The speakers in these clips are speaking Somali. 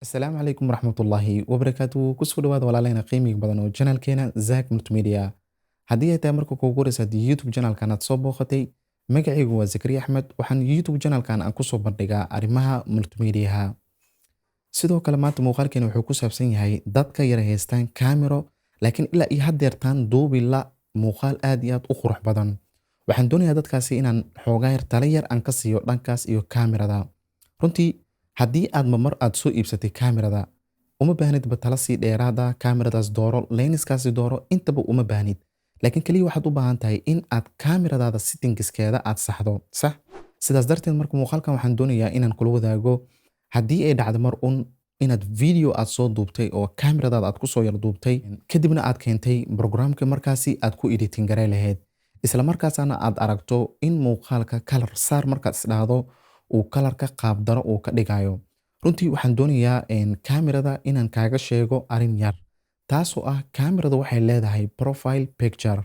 Asalaamu calaykum waraxmatullaahi wabarakaatu. Kusoo dhawaada walaalahayna qiimiga badan oo channelkeena Zack Multimedia. Haddii ay tahay marka kuugu horeysa haddii YouTube channelkan aad soo booqatay, magacaygu waa Zakariya Axmed. Waxaan YouTube channelkan aan kusoo bandhigaa arrimaha multimediaha. Sidoo kale maanta muuqaalkeena wuxuu ku saabsan yahay dadka yara haystaan camero, laakiin ilaa iyo haddeertaan duubi la muuqaal aad iyo aad u qurux badan. Waxaan doonayaa dadkaasi inaan xoogaa yar tala yar aan ka siiyo dhankaas iyo kaamirada. Runtii haddii aad mar aad soo iibsatay kaamirada, uma baahnidba tala sii dheeraada. Kaamiradaas dooro, lenskaasi dooro, intaba uma baahnid, laakiin kaliya waxaad u baahan tahay in aad kaamiradaada settingskeeda aad saxdo. Sax sidaas darteed marka muuqaalkan waxaan doonayaa inaan kula wadaago, haddii ay dhacdo mar un inaad video aad soo duubtay oo kaamiradaada aad kusoo yar duubtay, kadibna aad keentay programka markaasi aad ku editing garey lahayd, isla markaasana aad aragto in muuqaalka color saar markaad isdhahdo uu colorka qaabdaro uu ka dhigayo. Runtii waxaan doonayaa kaamirada inaan kaaga sheego arrin yar, taasoo ah kaamirada waxay leedahay profile picture.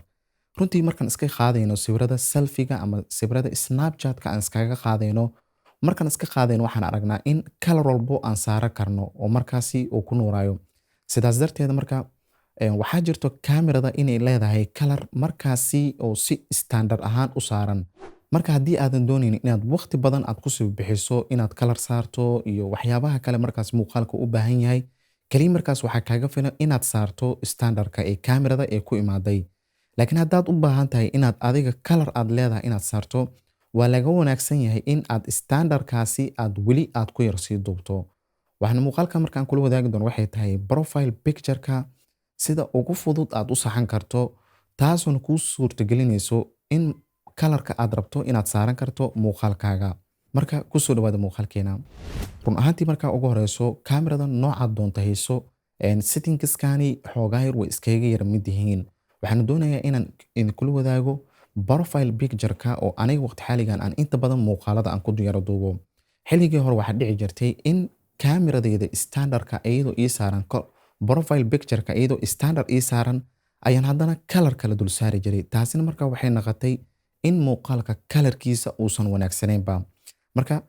Runtii markaan iska qaadayno sawirada selfiga ama sawirada Snapchatka aan iskaga qaadayno, markaan iska qaadayno waxaan aragnaa in color walbo aan saaran karno oo markaasi uu ku nuurayo. Sidaas darteed marka waxaa jirto kaamirada inay leedahay color markaasi oo si standard ahaan u saaran. Marka haddii aadan dooneynin inaad waqti badan aad kusii bixiso inaad color saarto iyo waxyaabaha kale markaas muuqaalka u baahan yahay, kaliya markaas waxaa kaaga filan inaad saarto standardka ee kaamirada ee ku imaaday. Laakiin haddaad u baahan tahay inaad adiga color aad leedahay inaad saarto, waa laga wanaagsan yahay in aad standardkaasi aad weli aad ku yar sii duubto. Waxaan muuqaalka markaan kula wadaagi doono waxay tahay profile picture-ka sida ugu fudud aad u saxan karto, taasoona kuu suurtagelinayso in colorka aad rabto inaad saaran karto muuqaalkaaga. Marka kusoo dhawaada muuqaalkeena. Run ahaantii markaa ugu horeyso, kaamirada noocaad doonta hayso, settingskani xoogaa yar way iskaga yara mid yihiin. Waxaan doonayaa inaan idinkula wadaago profile picture-ka oo aniga waqti xaaligan aan inta badan muuqaalada aan ku yara duubo. Xilligii hore waxaa dhici jirtay in kaamiradeyda standardka iyadoo ii saaran, profile picture-ka iyadoo standard ii saaran, ayaan haddana color kala dul saari jiray. Taasina markaa waxay noqotay in muuqaalka colorkiisa uusan wanaagsaneynba. Marka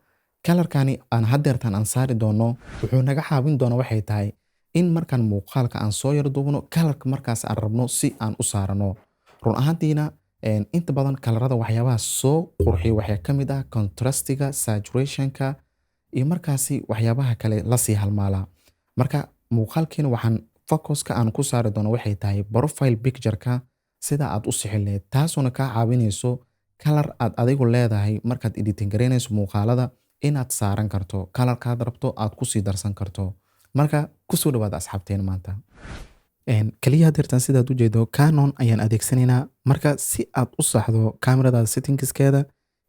colorkani aan haddeertan aan saari doono wuxuu naga caawin doona waxay tahay in markaan muuqaalka aan soo yar duubno, colorka markaas aan rabno si aan u saarano. Run ahaantiina inta badan colorada waxyaabaha soo qurxiya waxaa ka mid ah contrastiga, saturationka iyo markaasi waxyaabaha kale lasii halmaala. Marka muuqaalkeena waxaan focuska aan ku saari doono waxay tahay profile picture-ka sida aad u sixi lahayd, taasoona kaa caawinayso color aad adigu leedahay markaad editing gareynayso muuqaalada inaad saaran karto colorkaad rabto, aad kusii darsan karto. Marka kusoo dhawaada asxaabteena maanta. Kaliya haddeertan sidaad ujeedo Canon ayaan adeegsanaynaa. Marka si aad u saxdo kaamiradaada settingskeeda,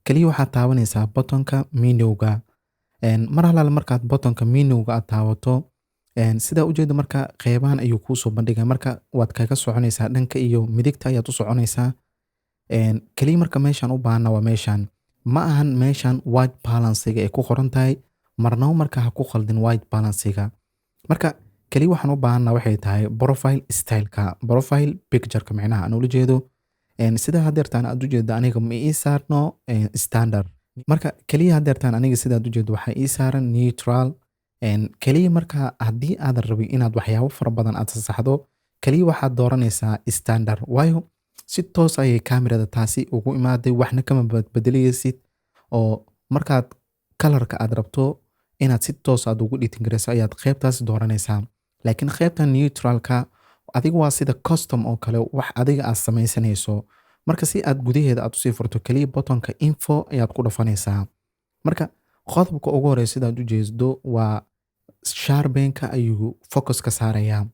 kaliya waxaad taabanaysaa buttonka menuga. Mar halaale markaad buttonka menuga aad taabato, sidaa ujeedo marka qeybahan ayuu kuusoo bandhigaya. Marka waad kaga soconaysaa dhanka iyo midigta ayaad u soconaysaa. Kaliya marka meeshaan u baahana waa meeshaan, ma ahan meeshan white balancega ay ku qoran tahay. Marnaba marka ha ku khaldin white balancega. Marka kaliya waxaan u baahanna waxay tahay profile styleka, profile pictureka micnaha aan ula jeedo. Sida haddeertaan aad ujeedo aniga ma ii saarno standard. Marka kaliya haddeertaan aniga sidaad ujeedo waxaa ii saaran neutral. Kaliya marka haddii aadan rabin inaad waxyaabo fara badan aad sasaxdo, kaliya waxaad dooranaysaa standard, waayo si toos ayay kaamirada taasi ugu imaaday, waxna kama badbedelaysid. Oo markaad colorka aad rabto inaad si toos aad ugu editing gareyso ayaad qaybtaas dooranaysaa. Laakiin qaybta neutralka adiga waa sida custom oo kale, wax adiga aad samaysanayso. Marka si aad gudaheeda aad usii furto, kaliya buttonka info ayaad ku dhufanaysaa. Marka qodobka ugu horeeya sidaad u jeedo waa sharpenka ayuu focus ka saarayaa.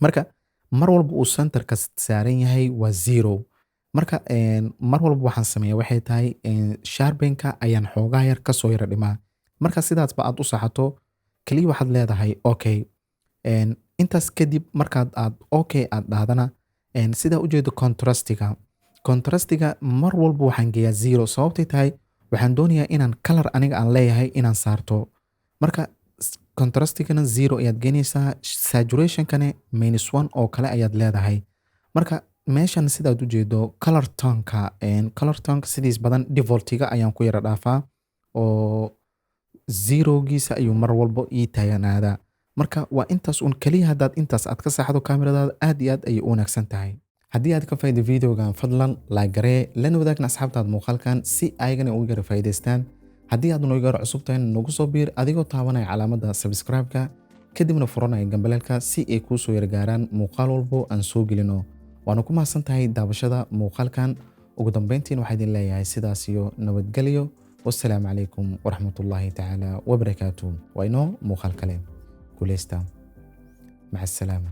Marka mar walba uu centerka saaran yahay waa zero. Marka mar walba waxaan sameeya waxay tahay sharpenka ayaan xoogaa yar kasoo yara dhimaa. Marka sidaasba aad u saxato, kaliya waxaad leedahay okay. Intaas kadib markaad aad okay aad dhahdana, sidaa ujeedo contrastiga mar walba waxaan geeyaa zero. Sababtay tahay waxaan doonayaa inaan color aniga aan leeyahay inaan saarto. Marka contrastigana zero ayaad geenaysaa, saturationkana -1 oo kale ayaad leedahay. Marka meeshan sidaad ujeedo color toneka, color toneka sidiis badan defaultiga ayaan ku yara dhaafaa oo Zerogiisa ayuu mar walbo ii taaganaadaa. Marka waa intaas un keliya. Haddaad intaas aad ka saxdo kaamiradaada, aad iyo aad ayay u wanaagsan tahay. Haddii aad ka faa'iido videogan, fadlan like garee, lana wadaagna asxaabtaada muuqaalkan si ayagana uga gara faa'iidaystaan. Haddii aad nooga cusub tahay, nagu soo biir adigoo taabanaya calaamadda subscribe-ka, kadibna furanaya gambaleelka si ay kuu soo yargaaraan muuqaal walbo aan soo gelino. Waana ku mahadsan tahay daawashada muuqaalkan. Ugu dambeyntiin waxaa idin leeyahay sidaas iyo nabadgelyo. Wassalaamu calaykum waraxmatullaahi tacaala wabarakaatu. Waa inoo muuqaal kale. Guuleysta, maca asalaama.